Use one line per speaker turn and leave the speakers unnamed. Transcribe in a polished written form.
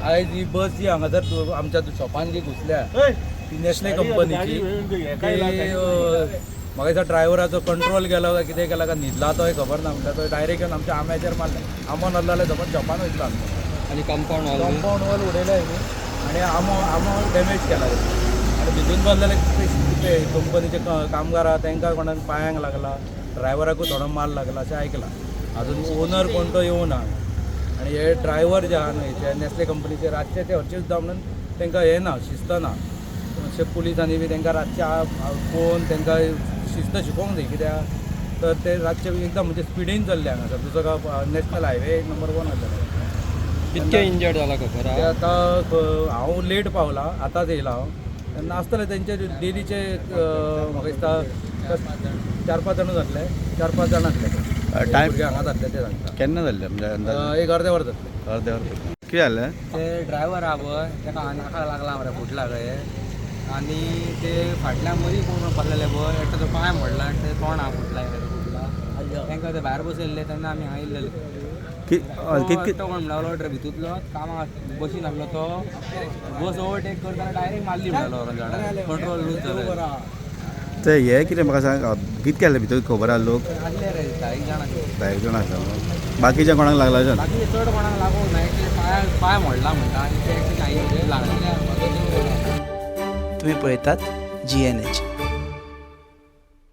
आयज ही बस जी हांगासर आमच्या शॉपान जी घुसल्या ती नॅशनल कंपनीची. ती म्हाका दिसता ड्रायव्हराचो कंट्रोल गेलो काय कितें केला काय न्हिदला तोय खबर ना. म्हणटा तो डायरेक्ट येवन आमच्या आंब्याचेर मारले. आंबो नासलो जाल्यार समज शॉपान वयतलो आमच्या.
आनी कंपाऊंड वॉल
कंपाऊंड वॉल उडयला हेणी आनी आंबो आंबो डॅमेज केला तेणी. आनी भितून बसलेले कितें कंपनीचे कामगार आहा तांकां कोणाक पांयांक लागला, ड्रायव्हराकूय थोडो माल लागला अशें आयकलां. अजून ओनर कोण तो येवना. आनी हे ड्रायव्हर जे आहा न्हय ते नॅस्ले कंपनीचे रातचे ते हरशीं सुद्दां म्हणून तांकां हें ना, शिस्त ना. अशें पुलिसांनी बी तांकां रातचे पळोवन तांकां शिस्त शिकोवंक जाय. कित्याक तर ते रातचे एकदम म्हणजे स्पिडीन चल्ले हांगासर. दुसरो काय नॅशनल हायवे नंबर 1 आसा.
कितके इंजर्ड जाला खबर
ते
आहा?
आतां हांव लेट पावला, आतांच येयला हांव. तेन्ना आसतले तेंचे डेलीचे म्हाका दिसता 4-5 जाणां जातले, 4-5 जाणां जातले.
टायम
भुरगे हांगा जातले ते सांगता.
केन्ना जाल्लें म्हणजे अंदाज?
एक अर्दें वर जातलें.
अर्दें वर कितें जालें?
ते ड्रायव्हर आहा पळय ताका नाका लागला मरे फुटला खंय. आनी ते फाटल्यान मदीं कोण बसलेले पळय एकटो तो पांय मोडला, एकटो तोंड आहा फुटला, एकटो फुटला. तांकां ते भायर बसयल्ले तेन्ना आमी हांगा येयल्लेले.
कितके
एकटो कोण म्हणलो भितूंतलो कामाक बशीन आहलो तो बस ओवरटेक करतना डायरेक्ट मारली म्हणलो झाडार, कंट्रोल लूज जालो.
ते हे कितें म्हाका सांग, कितके आसले भितर खबर आहा लोक?
आसले रे 10 जाण आसले.
10 जाण आसा. बाकीच्या कोणाक लागला अशें?
बाकी चड कोणाक लागूंक ना, एकटे पांय पांय मोडला म्हणटा आनी ते एकटे लागले.
तुम्ही पळयतात GNH.